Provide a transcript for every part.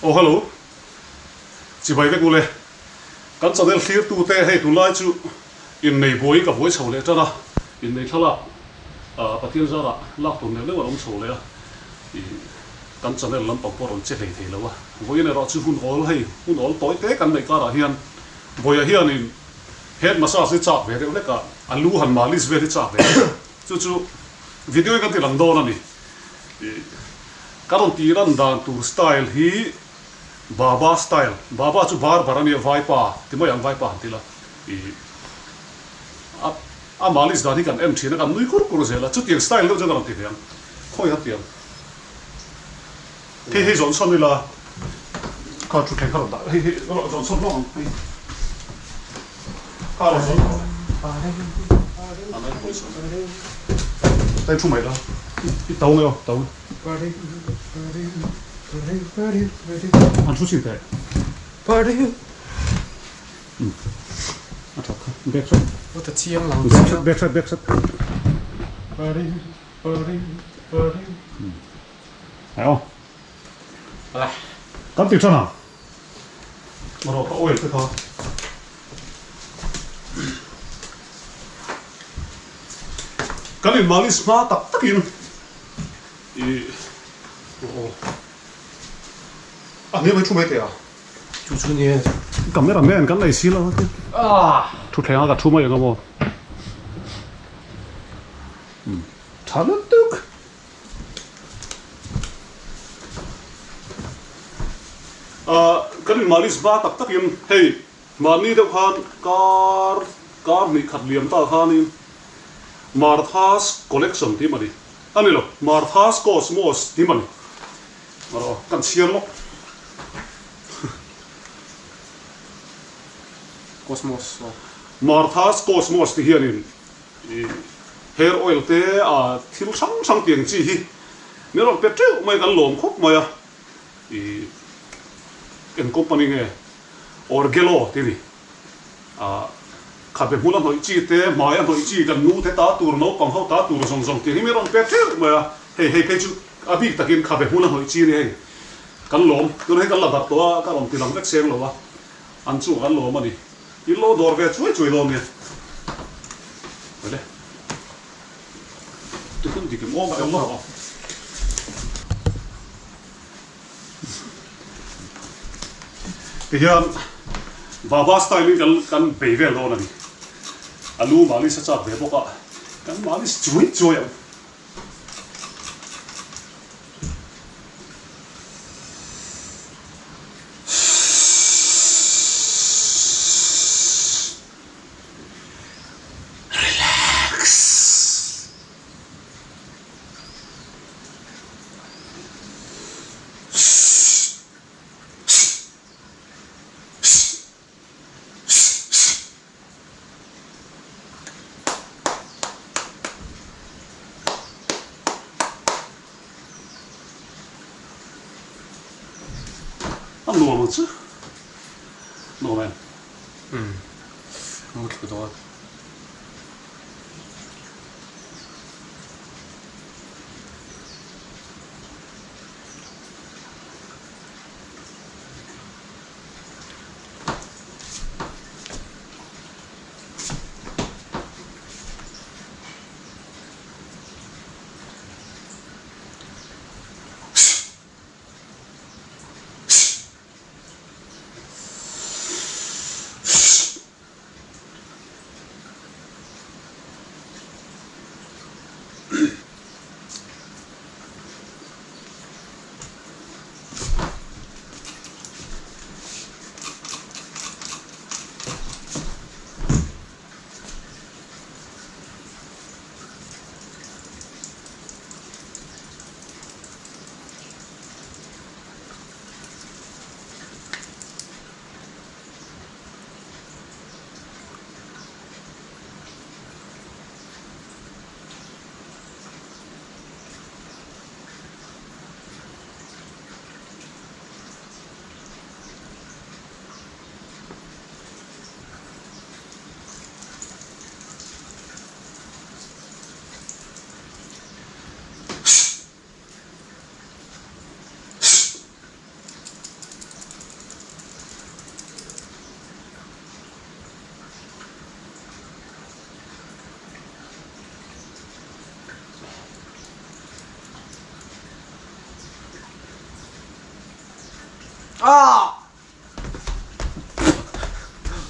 Aw hello. Chibai vek ule. Kan channel thlirtu te hei tunlai chu innei buaiin ka buai chho leh tan a, innei thlalak Pathian zarah lak tur neuh neuh an awm chho leh a, ih kan channel lampang pawh a rawn che hlei thei lo a. Vawiin erawh chu hun awl hei hun awl tawi te kan neih karah hian Vawiah hianin head massage hi chak ve deuh hlek a, a lu han malis vel hi chak ve deuh a, chu chu video in kan ti lang dawn a ni. Ih ka rawn tih ran dan tur style hi Baba style, Baba chu barber a nia vaipa ti mai ang vaipa han ti la ih a a malis dan hi kan en thin a kan nui kur kur zel a chutiang style deuh chuan ka rawn ti ve ang khawi kha tiang hei hei zawn sawn ila kha thutthleng kha rawn dah hei hei zawn sawn hlawm ang hei kha rawn zawn hlawm a nai pawisa hei thu mai la i to nge aw to. An thu chin teh. A that kha. Back side. What a chiang lang. Back side, back side, back side. Ai aw. Kan ti than ang. Rawh ka oil te kha. Kan in malis hma tak takin i aw a hniam hi thu mai teh a. Chu chu nia. Camera man kan nei si lo a ti. Thutthleng a ka thu mai ang a maw. Tha lutuk. Kan in malis hma tak takin hei mahni deuh khan kar kar hnih khat liam ta khanin Martha's Collection tih mani a ni lo Martha's Cosmos tih mani erawh kan chhiar lawk. Cosmos Martha's Cosmos tih hianin Ih hair oil te ah thil hrang hrang tiang chi hi min rawn pe teuh mai kan lawm khawp mai a, ih eng company nge Orgelo tih a ni ah khabe hmun a hnawih chi te hmai a hnawih chi kan nu te ta tur naupang ho ta tur zawng zawng tiang hi min rawn pe teuh mai a, hei hei phei chu a bik takin khabe hmun a hnawih chi a ni hei kan lawm tunah hian kan la darh tawh a ka rawn ti lang vek seng lo a an chungah kan lawm a ni. In lo dawr ve chuai chuai dawn nge? Awle. Ti hun dik em aw ka en lawk ang. Tihian Baba style in kan kan bei vel dawn a ni. Alu malis a chak ve bawk a, kan malis chuai chuai ang. Relax. A nuam ang chu. Nuam em? Umm. Mu thlu dawn. Ah!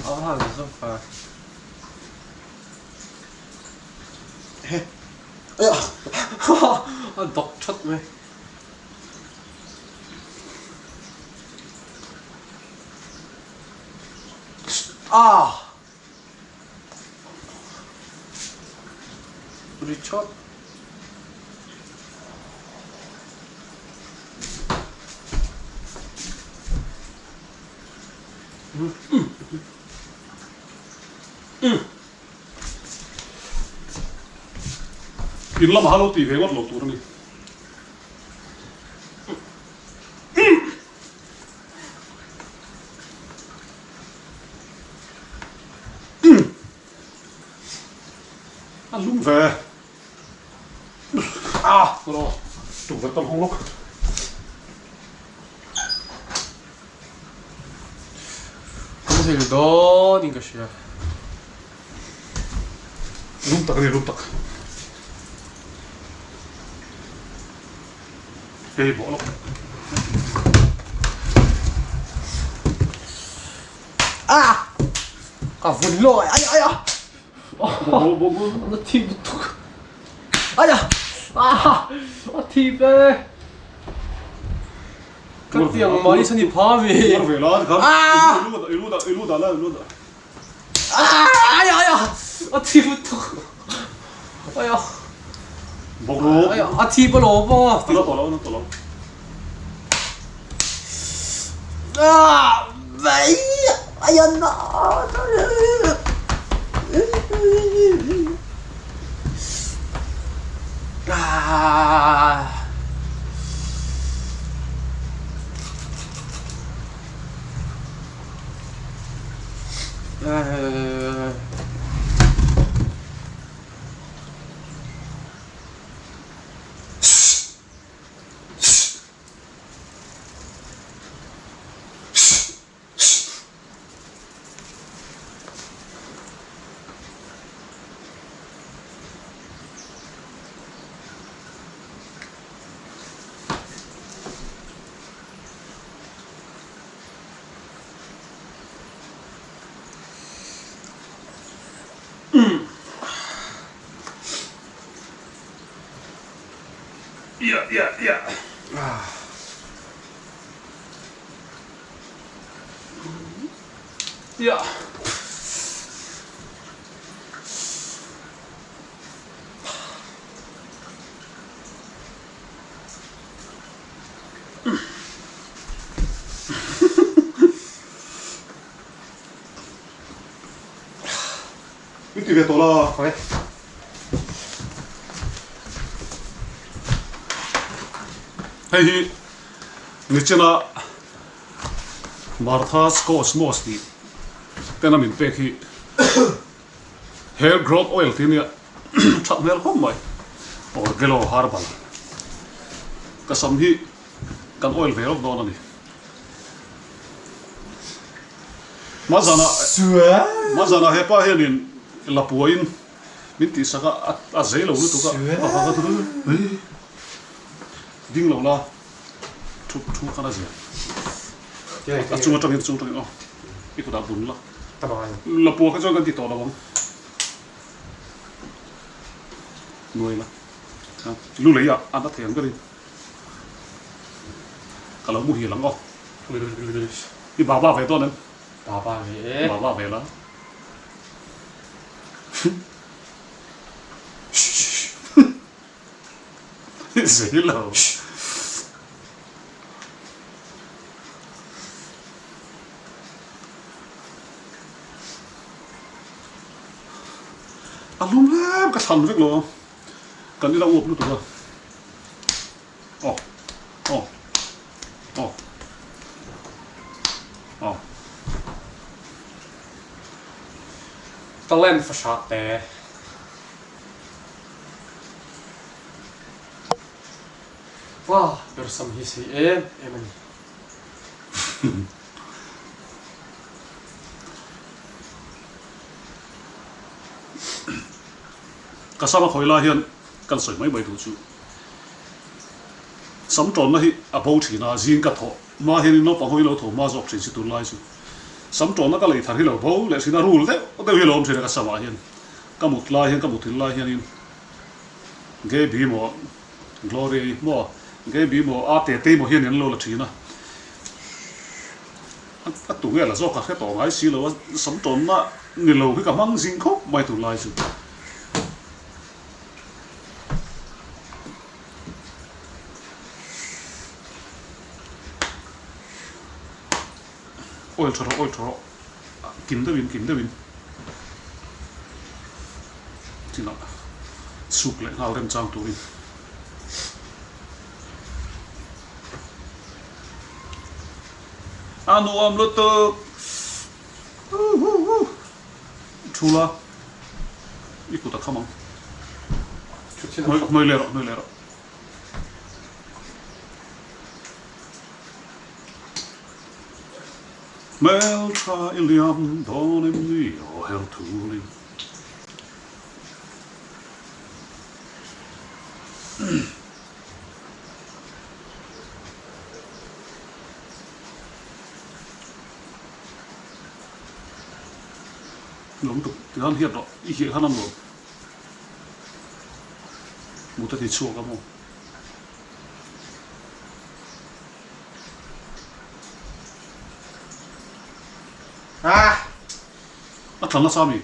A han zo fa. He. Aya. A dawk that mai. Ah! Richard. In lamah a lo tih ve ngawt lo tur a ni. A lum ve. Ah, rawh. Tukverh tam hawng lawk. Ka muhil dawn in ka hria. Lum tak a ni, lum tak. Hei bawh lawk. Ah! Ka vun lawi ai ai a. A thi lutuk. Ai a. Ah! A thi ve. Ka tiang mah ni sani pha ve. Tuar ve la khan. Ah! I lu i lu i lu dah la i lu dah. Ah! Ai a ai a. A thi lutuk. Ai a. Bawk ru. Ai a a thi pawh lo maw. A la tawh lo a la tawh lo. Ah! Mai! Ai a na. Ah! Yeah, yeah, yeah. Yeah. I ti ve tawh la. Khawi. Hei hi nichina Martha's Cosmos tih tena min pek hi hair growth oil tih ania that hmel khawp mai Orgelo herbal ka sam hi kan oil ve rawk dawn a ni. Hmazana hmazana hepa hianin lapuain min tihsak a a zei lo lutuk a ding lo la thu thu khan a zia a chung atangin chung atangin aw i kutah bun la lapua kha chuan kan ti tawh lo ang nuai la lu lei ah a na thei ang berin. Ka lo muhil ang aw. I baba ve dawn em? Baba ve e. Baba ve la. Zei lo. A lum hlem ka thlan vek lo ang. Kan ila uap lutuk a. Aw aw aw aw. Talent fahrak te. Wah, bersam hi si em em ani. Ka sama khawi lai hian kan sawi mai mai duh chu. Sam tawnna hi a bo thin a, zing ka thawh. Hma hianin naupang ho hi lo tho hma zawk thin si tunlai chu. Sam tawhna ka lei thar hi lo bo leh thin a, rul deuh deuh hi lo awm thin a ka samah hian. Ka mut lai hian ka mut thil lai hianin Gaby maw Glory maw Gaby maw a Tetei maw hian an lo la thin a. A tu nge la zawk ka hre tawh ngai si lo a, sam tawnna ni lo hi ka hmang zing khawp mai tunlai chu. Oil tha rawh, oil tha rawh, kim deuhin, kim deuhin chinah suk leh nghal remchang turin. A nuam lutuk Thu la i kut a kham ang Hnawi leh rawh, hnawi leh rawh. Hmeltha i liam dawn em ni aw her thulin. Nuam tuk tikhan hiat rawh i hiah khan a nuam mut a ti chhuak a maw. A tla nasa mi?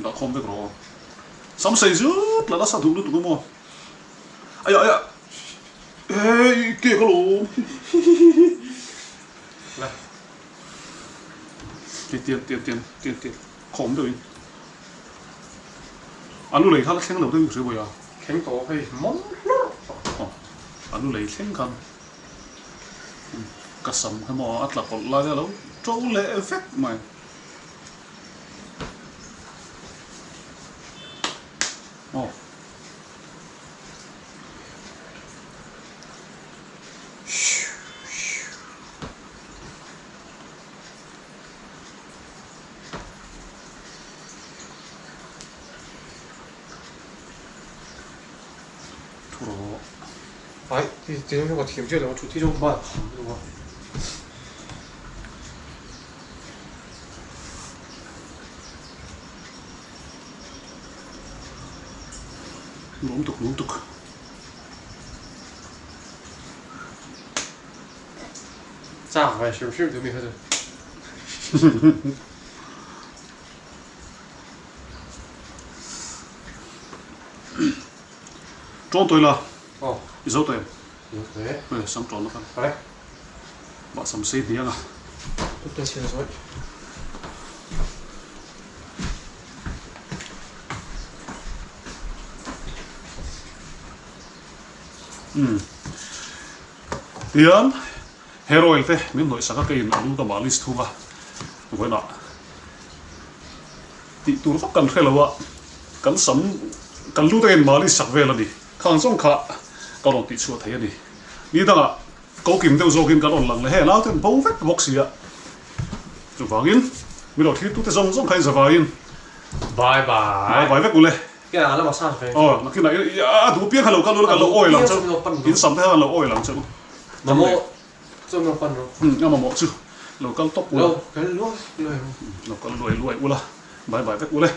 Dah khawm vek rawh aw. Sam sei zut la nasa duh lutuk emaw. Aya aya Hey ke ka lawm La Ti tian tian tian tian tian khawm deuh in A lu lei kha la thleng lo deuh in ka hria bawiha. Thleng tawh hei mawm hlawrh tawh. A lu lei thleng khan ka sam kha maw a tla kawlh lai a lo to leh vek mai. Aw. Thu rawh. Ai, ti ti chu ka thiam chiah lo, thu thi chu ban kham lo a. Nuam tuk, nuam tuk. Chak ve hrim hrim tu mi kha chu. Ṭawn tawi la. Aw. I zo tawh em? Zo tawh e. Hei sam ṭawn la khan. Awle. Mah sam sei hniang a. Tute chhiar zawih. Umm. Tian hair oil te min hnawih sak a keiin a lu ka malis thung a. Vawiinah tih tur vak kan hre lo a, kan sam kan lu te in malis sak vel a ni. Khang zawng kha ka rawn tih chhuah thei a ni. Ni dangah ko kim deuh zawkin kan rawn lang leh he naute an bo vek bawk si a. Chuvangin mi lo thlir tute zawng zawng kha in zavaiin Bye bye. Bye bye vek ule. Kei a la massage ve. Aw nakinah a duh piang kha lo kal ula kan lo oil ang che u. In sam te kha kan lo oil ang che u. Mamawh chu an lo pan rawh. Umm a mamawh chu lo kal tawp ula. Lo kal luai luai ru. Lo kal luai luai ula. Bye bye vek ule.